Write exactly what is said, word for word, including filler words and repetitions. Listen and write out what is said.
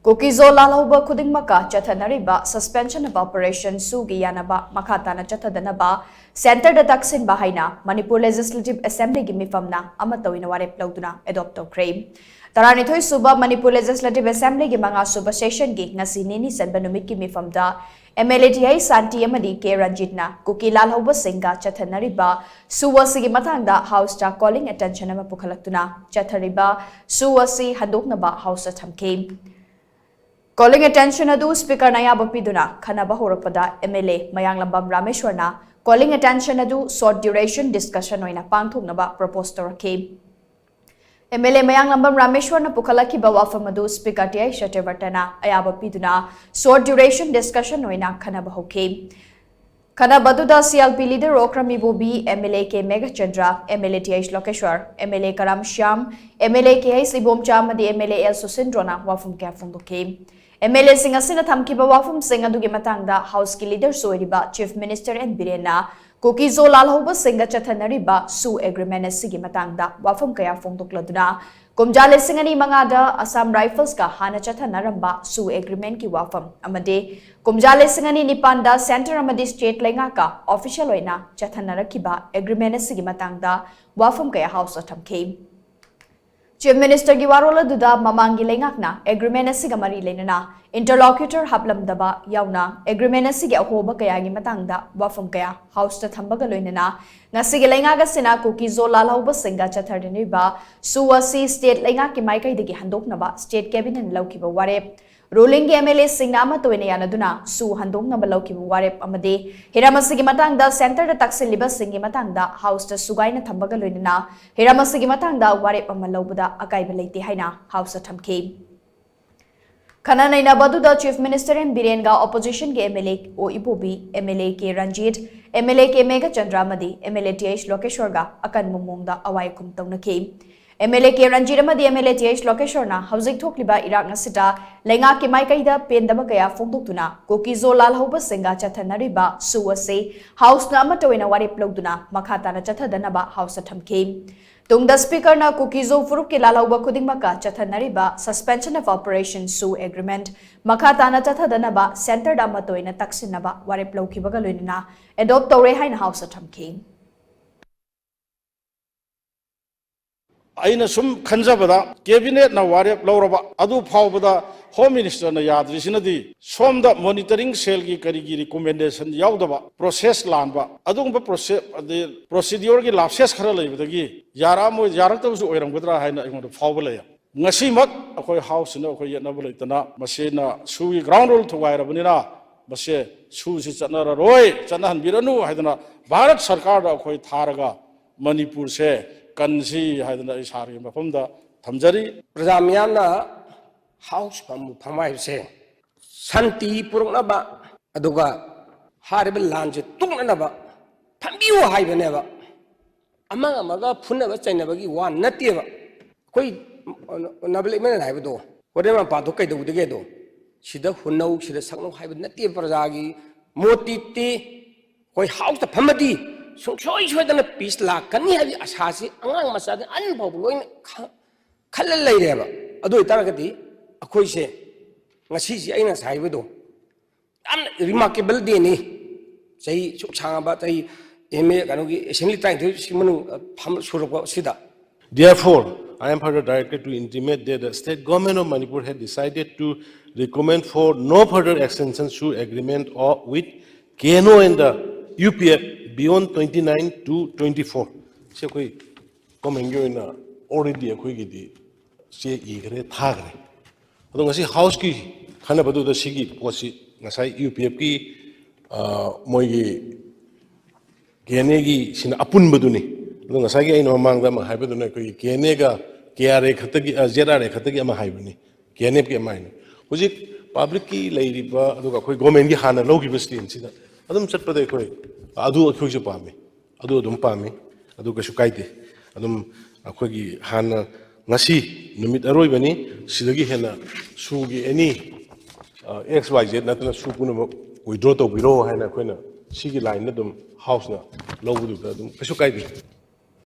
ꯀꯨꯀꯤꯖꯣ ꯂꯥꯜꯍꯧꯕ ꯈꯨꯗꯤꯡꯃꯛꯀ ꯆꯠꯊꯅꯔꯤꯕ Suspension of Operation ꯁꯨꯒꯤ ꯌꯥꯅꯕ ꯃꯈꯥ ꯇꯥꯅ ꯆꯠꯊꯗꯅꯕ ꯁꯦꯟꯇꯔꯗ ꯇꯛꯁꯤꯟꯕ ꯍꯥꯏꯅ ꯃꯅꯤꯄꯨꯔ ꯂꯦꯖꯤꯁꯂꯦꯇꯤꯚ ꯑꯦꯁꯦꯝꯕ꯭ꯂꯤꯒꯤ ꯃꯤꯐꯝꯅ ꯑꯃꯠꯇ ꯑꯣꯏꯅ ꯋꯥꯔꯦꯞ ꯂꯧꯗꯨꯅ ꯑꯦꯗꯣꯞ ꯇꯧꯈ꯭ꯔꯦ꯫ ꯇꯔꯥꯅꯤꯊꯣꯏ ꯁꯨꯕ ꯃꯅꯤꯄꯨꯔ ꯂꯦꯖꯤꯁꯂꯦꯇꯤꯚ ꯑꯦꯁꯦꯝꯕ꯭ꯂꯤꯒꯤ ꯃꯉꯥ ꯁꯨꯕ ꯁꯦꯁꯟꯒꯤ ꯉꯁꯤ ꯅꯤꯅꯤ ꯆꯟꯕ ꯅꯨꯃꯤꯠꯀꯤ ꯃꯤꯐꯝꯗ MLA ꯇꯤꯍꯩ ꯁꯥꯟꯇꯤ ꯑꯃꯗꯤ ꯀꯦ ꯔꯟꯖꯤꯠꯅ ꯀꯨꯀꯤ ꯂꯥꯜꯍꯧꯕꯁꯤꯡꯒ ꯆꯠꯊꯅꯔꯤꯕ ꯁꯨ ꯑꯁꯤꯒꯤ ꯃꯇꯥꯡꯗ ꯍꯥꯎꯁꯇ ꯀꯣꯂꯤꯡ ꯑꯦꯇꯦꯟꯁꯟ ꯑꯃ ꯄꯨꯈꯠꯂꯛꯇꯨꯅ ꯆꯠꯊꯔꯤꯕ ꯁꯨ ꯑꯁꯤ ꯍꯟꯗꯣꯛꯅꯕ ꯍꯥꯎꯁꯇ ꯊꯝꯈꯤ꯫ ꯀꯣꯂꯤꯡ ꯑꯦꯇꯦꯟꯁꯟ ꯑꯗꯨ ꯁ꯭ꯄꯤꯀꯔꯅ ꯑꯌꯥꯕ ꯄꯤꯗꯨꯅ ꯈꯟꯅꯕ ꯍꯧꯔꯛꯄꯗ MLA ꯃꯌꯥꯡꯂꯝꯕꯝ ꯔꯥꯃꯦꯁ꯭ꯋꯔꯅ ꯀꯣꯂꯤꯡ ꯑꯦꯇꯦꯟꯁꯟ ꯑꯗꯨ ꯁꯣꯔꯠ ꯗ꯭ꯌꯨꯔꯦꯁꯟ ꯗꯤꯁꯀꯁꯟ ꯑꯣꯏꯅ ꯄꯥꯡꯊꯣꯛꯅꯕ ꯄ꯭ꯔꯣꯄꯣꯁ ꯇꯧꯔꯛꯈꯤ꯫ MLA ꯃꯌꯥꯡꯂꯝꯕꯝ ꯔꯥꯃꯦꯁ꯭ꯋꯔꯅ ꯄꯨꯈꯠꯂꯛꯈꯤꯕ ꯋꯥꯐꯝ ꯑꯗꯨ ꯁ꯭ꯄꯤꯀꯔ ꯇꯤꯍꯩ ꯁꯇ꯭ꯌꯕ꯭ꯔꯇꯅ ꯑꯌꯥꯕ ꯄꯤꯗꯨꯅ ꯁꯣꯔꯠ ꯗ꯭ꯌꯨꯔꯦꯁꯟ ꯗꯤꯁꯀꯁꯟ ꯑꯣꯏꯅ ꯈꯟꯅꯕ ꯍꯧꯈꯤ꯫ ꯈꯟꯅꯕ ꯑꯗꯨꯗ CLP ꯂꯤꯗꯔ ꯑꯣꯀ꯭ꯔꯝ ꯏꯕꯣꯕꯤ, MLA ꯀꯦ ꯃꯦꯘꯆꯟꯗ꯭ꯔ, MLA ꯇꯤꯍꯩꯁ ꯂꯣꯀꯦꯁ꯭ꯋꯔ, MLA ꯀꯔꯥꯝ ꯁ꯭ꯌꯥꯝ, MLA ꯀꯦꯍꯩꯁ ꯏꯕꯣꯝꯆꯥ ꯑꯃꯗꯤ MLA ꯑꯦꯜ ꯁꯨꯁꯤꯟꯗ꯭ꯔꯣꯅ ꯋꯥꯐꯝ ꯀꯌꯥ ꯐꯣꯡꯗꯣꯛꯈꯤ꯫ MLAꯁꯤꯡ ꯑꯁꯤꯅ ꯊꯝꯈꯤꯕ ꯋꯥꯐꯝꯁꯤꯡ ꯑꯗꯨꯒꯤ ꯃꯇꯥꯡꯗ ꯍꯥꯎꯁꯀꯤ ꯂꯤꯗꯔꯁꯨ ꯑꯣꯏꯔꯤꯕ ꯆꯤꯐ ꯃꯤꯅꯤꯁꯇꯔ ꯑꯦꯟ ꯕꯤꯔꯦꯟꯅ ꯀꯨꯀꯤꯖꯣ ꯂꯥꯜꯍꯧꯕꯁꯤꯡꯒ ꯆꯠꯊꯅꯔꯤꯕ ꯁꯨ ꯑꯦꯒ꯭ꯔꯤꯃꯦꯟ ꯑꯁꯤꯒꯤ ꯃꯇꯥꯡꯗ ꯋꯥꯐꯝ ꯀꯌꯥ ꯐꯣꯡꯗꯣꯛꯂꯗꯨꯅ ꯀꯨꯝꯖꯥ ꯂꯤꯁꯤꯡ ꯑꯅꯤ ꯃꯉꯥꯗ ꯑꯁꯥꯝ ꯔꯥꯏꯐꯜꯁꯀ ꯍꯥꯟꯅ ꯆꯠꯊꯅꯔꯝꯕ ꯁꯨ ꯑꯦꯒ꯭ꯔꯤꯃꯦꯟꯒꯤ ꯋꯥꯐꯝ ꯑꯃꯗꯤ ꯀꯨꯝꯖꯥ ꯂꯤꯁꯤꯡ ꯑꯅꯤ ꯅꯤꯄꯥꯟꯗ ꯁꯦꯟꯇꯔ ꯑꯃꯗꯤ ꯁ꯭ꯇꯦꯠ ꯂꯩꯉꯥꯛꯀ ꯑꯣꯐꯤꯁꯤꯌꯦꯜ ꯑꯣꯏꯅ ꯆꯠꯊꯅꯔꯛꯈꯤꯕ ꯑꯦꯒ꯭ꯔꯤꯃꯦꯟ ꯑꯁꯤꯒꯤ ꯃꯇꯥꯡꯗ ꯋꯥꯐꯝ ꯀꯌꯥ ꯍꯥꯎꯁꯇ ꯊꯝꯈꯤ꯫ ꯆꯤꯐ ꯃꯤꯅꯤꯁꯇꯔꯒꯤ ꯋꯥꯔꯣꯜ ꯑꯗꯨꯗ ꯃꯃꯥꯡꯒꯤ ꯂꯩꯉꯥꯛꯅ ꯑꯦꯒ꯭ꯔꯤꯃꯦꯟ ꯑꯁꯤꯒ ꯃꯔꯤ ꯂꯩꯅꯅ ꯏꯟꯇꯔꯂꯣꯀ꯭ꯌꯨꯇꯔ ꯍꯥꯞꯂꯝꯗꯕ ꯌꯥꯎꯅ ꯑꯦꯒ꯭ꯔꯤꯃꯦꯟ ꯑꯁꯤꯒꯤ ꯑꯍꯣꯕ ꯀꯌꯥꯒꯤ ꯃꯇꯥꯡꯗ ꯋꯥꯐꯝ ꯀꯌꯥ ꯍꯥꯎꯁꯇ ꯊꯝꯕꯒ ꯂꯣꯏꯅꯅ ꯉꯁꯤꯒꯤ ꯂꯩꯉꯥꯛ ꯑꯁꯤꯅ ꯀꯨꯀꯤꯖꯣ ꯂꯥꯜꯍꯧꯕꯁꯤꯡꯒ ꯆꯠꯊꯔꯤꯕ ꯁꯨ ꯑꯁꯤ ꯁ꯭ꯇꯦꯠ ꯂꯩꯉꯥꯛꯀꯤ ꯃꯥꯏꯀꯩꯗꯒꯤ ꯍꯟꯗꯣꯛꯅꯕ ꯁ꯭ꯇꯦꯠ ꯀꯦꯕꯤꯅꯦꯠꯅ ꯂꯧꯈꯤꯕ ꯋꯥꯔꯦꯞ, ꯔꯨꯂꯤꯡꯒꯤ MLAꯁꯤꯡꯅ ꯑꯃꯠꯇ ꯑꯣꯏꯅ ꯌꯥꯅꯗꯨꯅ ꯁꯨ ꯍꯟꯗꯣꯛꯅꯕ ꯂꯧꯈꯤꯕ ꯋꯥꯔꯦꯞ ꯑꯃꯗꯤ ꯍꯤꯔꯝ ꯑꯁꯤꯒꯤ ꯃꯇꯥꯡꯗ ꯁꯦꯟꯇꯔꯗ ꯇꯛꯁꯤꯜꯂꯤꯕꯁꯤꯡꯒꯤ ꯃꯇꯥꯡꯗ ꯍꯥꯎꯁꯇ ꯁꯨꯒꯥꯏꯅ ꯊꯝꯕꯒ ꯂꯣꯏꯅꯅ ꯍꯤꯔꯝ ꯑꯁꯤꯒꯤ ꯃꯇꯥꯡꯗ ꯋꯥꯔꯦꯞ ꯑꯃ ꯂꯧꯕꯗ ꯑꯀꯥꯏꯕ ꯂꯩꯇꯦ ꯍꯥꯏꯅ ꯍꯥꯎꯁꯇ ꯊꯝꯈꯤ꯫ ꯈꯟꯅ ꯅꯩꯅꯕ ꯑꯗꯨꯗ ꯆꯤꯐ ꯃꯤꯅꯤꯁꯇꯔ ꯑꯦꯟ ꯕꯤꯔꯦꯟꯒ ꯑꯣꯄꯣꯖꯤꯁꯟꯒꯤ MLA ꯑꯣ ꯏꯕꯣꯕꯤ, MLA ꯀꯦ ꯔꯟꯖꯤꯠ, MLA ꯀꯦ ꯃꯦꯘꯆꯟꯗ꯭ꯔ ꯑꯃꯗꯤ MLA ꯇꯤꯍꯩꯁ ꯂꯣꯀꯦꯁ꯭ꯋꯔꯒ ꯑꯀꯟꯕ ꯃꯑꯣꯡꯗ ꯑꯋꯥꯏ ꯑꯈꯨꯝ ꯇꯧꯅꯈꯤ꯫ MLA ꯀꯦ ꯔꯟꯖꯤꯠ ꯑꯃꯗꯤ MLA ꯇꯤꯍꯩꯁ ꯂꯣꯀꯦꯁ꯭ꯋꯔꯅ ꯍꯧꯖꯤꯛ ꯊꯣꯛꯂꯤꯕ ꯏꯔꯥꯡ ꯑꯁꯤꯗ ꯂꯩꯉꯥꯛꯀꯤ ꯃꯥꯏꯀꯩꯗ ꯄꯦꯟꯗꯕ ꯀꯌꯥ ꯐꯣꯡꯗꯣꯛꯇꯨꯅ ꯀꯨꯀꯤꯖꯣ ꯂꯥꯜꯍꯧꯕꯁꯤꯡꯒ ꯆꯠꯊꯅꯔꯤꯕ ꯁꯨ ꯑꯁꯤ ꯍꯥꯎꯁꯅ ꯑꯃꯠꯇ ꯑꯣꯏꯅ ꯋꯥꯔꯦꯞ ꯂꯧꯗꯨꯅ ꯃꯈꯥ ꯇꯥꯅ ꯆꯠꯊꯗꯅꯕ ꯍꯥꯎꯁꯇ ꯊꯝꯈꯤ꯫ ꯇꯨꯡꯗ ꯁ꯭ꯄꯤꯀꯔꯅ ꯀꯨꯀꯤꯖꯣ ꯐꯨꯔꯨꯞꯀꯤ ꯂꯥꯜꯍꯧꯕ ꯈꯨꯗꯤꯡꯃꯛꯀ ꯆꯠꯊꯅꯔꯤꯕ Suspension of Operation ꯁꯨ ꯑꯦꯒ꯭ꯔꯤꯃꯦꯟꯠ ꯃꯈꯥ ꯇꯥꯅ ꯆꯠꯊꯗꯅꯕ ꯁꯦꯟꯇꯔꯗ ꯑꯃꯠꯇ ꯑꯣꯏꯅ ꯇꯛꯁꯤꯟꯅꯕ ꯋꯥꯔꯦꯞ ꯂꯧꯈꯤꯕꯒ ꯂꯣꯏꯅꯅ ꯑꯦꯗꯣꯞ ꯇꯧꯔꯦ ꯍꯥꯏꯅ ꯍꯥꯎꯁꯇ ꯊꯝꯈꯤ꯫ ꯑꯩꯅ ꯁꯨꯝ ꯈꯟꯖꯕꯗ, ꯀꯦꯕꯤꯅꯦꯠꯅ ꯋꯥꯔꯦꯞ ꯂꯧꯔꯕ ꯑꯗꯨ ꯐꯥꯎꯕꯗ ꯍꯣꯝ ꯃꯤꯅꯤꯁꯇꯔꯅ ꯌꯥꯗ꯭ꯔꯤꯁꯤꯅꯗꯤ, ꯁꯣꯝꯗ ꯃꯣꯅꯤꯇꯔꯤꯡ ꯁꯦꯜꯒꯤ ꯀꯔꯤꯒꯤ ꯔꯤꯀꯣꯃꯦꯟꯗꯦꯁꯟ ꯌꯥꯎꯗꯕ, ꯄ꯭ꯔꯣꯁꯦꯁ ꯂꯥꯟꯕ, ꯑꯗꯨꯒꯨꯝꯕ ꯄ꯭ꯔꯣꯁꯦ-, ꯑꯗꯩ ꯄ꯭ꯔꯣꯁꯤꯗꯤꯌꯣꯔꯒꯤ ꯂꯥꯞꯁꯦꯁ ꯈꯔ ꯂꯩꯕꯗꯒꯤ ꯌꯥꯔꯛꯑꯝꯃꯣꯏ-, ꯌꯥꯔꯛꯇꯕꯁꯨ ꯑꯣꯏꯔꯝꯒꯗ꯭ꯔꯥ ꯍꯥꯏꯅ ꯑꯩꯉꯣꯟꯗ ꯐꯥꯎꯕ ꯂꯩ꯫ ꯉꯁꯤꯃꯛ ꯑꯩꯈꯣꯏ ꯍꯥꯎꯁꯁꯤꯅ ꯑꯩꯈꯣꯏ ꯌꯦꯠꯅꯕ ꯂꯩꯇꯅ, ꯃꯁꯤꯅ ꯁꯨꯒꯤ ꯒ꯭ꯔꯥꯎꯟ ꯔꯨꯜ ꯊꯨꯒꯥꯏꯔꯕꯅꯤꯅ, ꯃꯁꯦ ꯁꯨꯁꯤ ꯆꯠꯅꯔꯔꯣꯏ, ꯆꯠꯅꯍꯟꯕꯤꯔꯅꯨ ꯍꯥꯏꯗꯅ ꯚꯥꯔꯠ ꯁꯔꯀꯥꯔꯗ ꯑꯩꯈꯣꯏ ꯊꯥꯔꯒ ꯃꯅꯤꯄꯨꯔꯁꯦ ꯀꯟꯁꯤ ꯍꯥꯏꯗꯅ ꯑꯩ ꯁꯥꯔꯒꯤ ꯃꯐꯝꯗ ꯊꯝꯖꯔꯤ꯫ ꯄ꯭ꯔꯖꯥ ꯃꯤꯌꯥꯝꯅ ꯍꯥꯎꯁ ꯐꯝ ꯐꯝ ꯍꯥꯏꯕꯁꯦ ꯁꯥꯟꯇꯤ ꯄꯨꯔꯛꯅꯕ, ꯑꯗꯨꯒ ꯍꯥꯏꯔꯤꯕ ꯂꯥꯟꯁꯦ ꯇꯣꯛꯅꯅꯕ ꯐꯝꯕꯤꯌꯨ ꯍꯥꯏꯕꯅꯦꯕ꯫ ꯑꯃꯒ ꯑꯃꯒ ꯐꯨꯅꯕ ꯆꯩꯅꯕꯒꯤ ꯋꯥ ꯅꯠꯇꯦꯕ꯫ ꯑꯩꯈꯣꯏ ꯅꯕꯂꯤꯛꯃꯦꯟ ꯍꯥꯏꯕꯗꯣ, ꯍꯣꯔꯦꯟ ꯃꯄꯥꯗꯣ ꯀꯩꯗꯧꯗꯒꯦꯗꯣ, ꯁꯤꯗ ꯍꯨꯟꯅꯧ, ꯁꯤꯗ ꯁꯛꯅꯧ ꯍꯥꯏꯕ ꯅꯠꯇꯦ꯫ ꯄ꯭ꯔꯖꯥꯒꯤ ꯃꯣꯇꯤꯚꯇꯤ ꯑꯩꯈꯣꯏ ꯍꯥꯎꯁꯇ ꯐꯝꯃꯗꯤ ꯁꯨꯡꯁꯣꯏ ꯁꯣꯏꯗꯅ ꯄꯤꯁ ꯂꯥꯛꯀꯅꯤ ꯍꯥꯏꯕꯒꯤ ꯑꯁꯥꯁꯤ ꯑꯉꯥꯡ ꯃꯆꯥꯗꯒꯤ ꯑꯍꯟ ꯐꯥꯎꯕ ꯂꯣꯏꯅ ꯈ-, ꯈꯜꯂ ꯂꯩꯔꯦꯕ꯫ ꯑꯗꯨ ꯑꯣꯏꯇꯥꯔꯒꯗꯤ ꯑꯩꯈꯣꯏꯁꯦ ꯉꯁꯤꯁꯤ ꯑꯩꯅ ꯉꯁꯥꯏ ꯍꯥꯏꯕꯗꯣ ꯌꯥꯝꯅ ꯔꯤꯃꯥꯔꯀꯦꯕꯜ ꯗꯦꯅꯤ꯫ ꯆꯍꯤ ꯁꯨꯛ ꯁꯥꯡꯉꯕ, ꯆꯍꯤ ꯑꯦꯝ ꯑꯦ, ꯀꯩꯅꯣꯒꯤ, ꯑꯦꯁꯦꯝꯕ꯭ꯂꯤ ꯇꯔꯥꯅꯤꯊꯣꯏ ꯁꯤ ꯃꯅꯨꯡ, ꯑ, ꯐꯝ-, ꯁꯨꯔꯛꯄꯁꯤꯗ꯫ Therefore, I am further directed to intimate that the state government of Manipur had decided to recommend for no further extension to agreement of, with K N O and the U P F beyond twenty-nine to twenty-four. ꯁꯤ ꯑꯩꯈꯣꯏ ꯒꯣꯔꯃꯦꯟꯒꯤ ꯑꯣꯏꯅ already ꯑꯩꯈꯣꯏꯒꯤꯗꯤ ꯆꯦ ꯏꯈ꯭ꯔꯦ, ꯊꯥꯈ꯭ꯔꯦ꯫ ꯑꯗꯣ ꯉꯁꯤ ꯍꯥꯎꯁꯀꯤ ꯈꯟꯅꯕꯗꯨꯗ ꯁꯤꯒꯤ ꯄꯣꯠꯁꯤ ꯉꯁꯥꯏ ꯌꯨ ꯄꯤ ꯑꯦꯐꯀꯤ, ꯑ, ꯃꯣꯏꯒꯤ ꯀꯦ ꯑꯦꯟ ꯑꯦꯒꯤ ꯁꯤꯅ ꯑꯄꯨꯟꯕꯗꯨꯅꯤ꯫ ꯑꯗꯣ ꯉꯁꯥꯏꯒꯤ ꯑꯩꯅ ꯃꯃꯥꯡꯗ ꯑꯃ ꯍꯥꯏꯕꯗꯨꯅ ꯑꯩꯈꯣꯏꯒꯤ ꯀꯦ ꯑꯦꯟ ꯑꯦꯒ ꯀꯦ ꯑꯥꯔ ꯑꯦ ꯈꯛꯇꯒꯤ, ꯑ, ꯖꯦꯠ ꯑꯥꯔ ꯑꯦ ꯈꯛꯇꯒꯤ ꯑꯃ ꯍꯥꯏꯕꯅꯤ, ꯀꯦ ꯑꯦꯟ ꯑꯦꯐꯀꯤ ꯑꯃ ꯍꯥꯏꯅꯤ꯫ ꯍꯧꯖꯤꯛ ꯄꯕ꯭ꯂꯤꯛꯀꯤ ꯂꯩꯔꯤꯕ, ꯑꯗꯨꯒ ꯑꯩꯈꯣꯏ ꯒꯣꯔꯃꯦꯟꯒꯤ ꯍꯥꯟꯅ ꯂꯧꯈꯤꯕ ꯁ꯭ꯇꯦꯟꯁꯤꯗ ꯑꯗꯨꯝ ꯆꯠꯄꯗ ꯑꯩꯈꯣꯏ ꯑꯗꯨ ꯑꯩꯈꯣꯏꯁꯨ ꯄꯥꯝꯃꯤ꯫ ꯑꯗꯨ ꯑꯗꯨꯝ ꯄꯥꯝꯃꯤ꯫ ꯑꯗꯨ ꯀꯩꯁꯨ ꯀꯥꯏꯗꯦ꯫ ꯑꯗꯨꯝ ꯑꯩꯈꯣꯏꯒꯤ ꯍꯥꯟꯅ, ꯉꯁꯤ ꯅꯨꯃꯤꯠ ꯑꯔꯣꯏꯕꯅꯤ, ꯁꯤꯗꯒꯤ ꯍꯦꯟꯅ ꯁꯨꯒꯤ ꯑꯦꯅꯤ, ꯑ, ꯑꯦꯛꯁ ꯋꯥꯏ ꯖꯦꯠ ꯅꯠꯇꯅ ꯁꯨ ꯄꯨꯝꯅꯃꯛ ꯋꯤꯗ꯭ꯔꯣ ꯇꯧꯕꯤꯔꯣ ꯍꯥꯏꯅ ꯑꯩꯈꯣꯏꯅ ꯁꯤꯒꯤ ꯂꯥꯏꯟꯗ ꯑꯗꯨꯝ ꯍꯥꯎꯁꯅ ꯂꯧꯕꯗꯨꯗ ꯑꯗꯨꯝ ꯀꯩꯁꯨ ꯀꯥꯏꯗꯦ꯫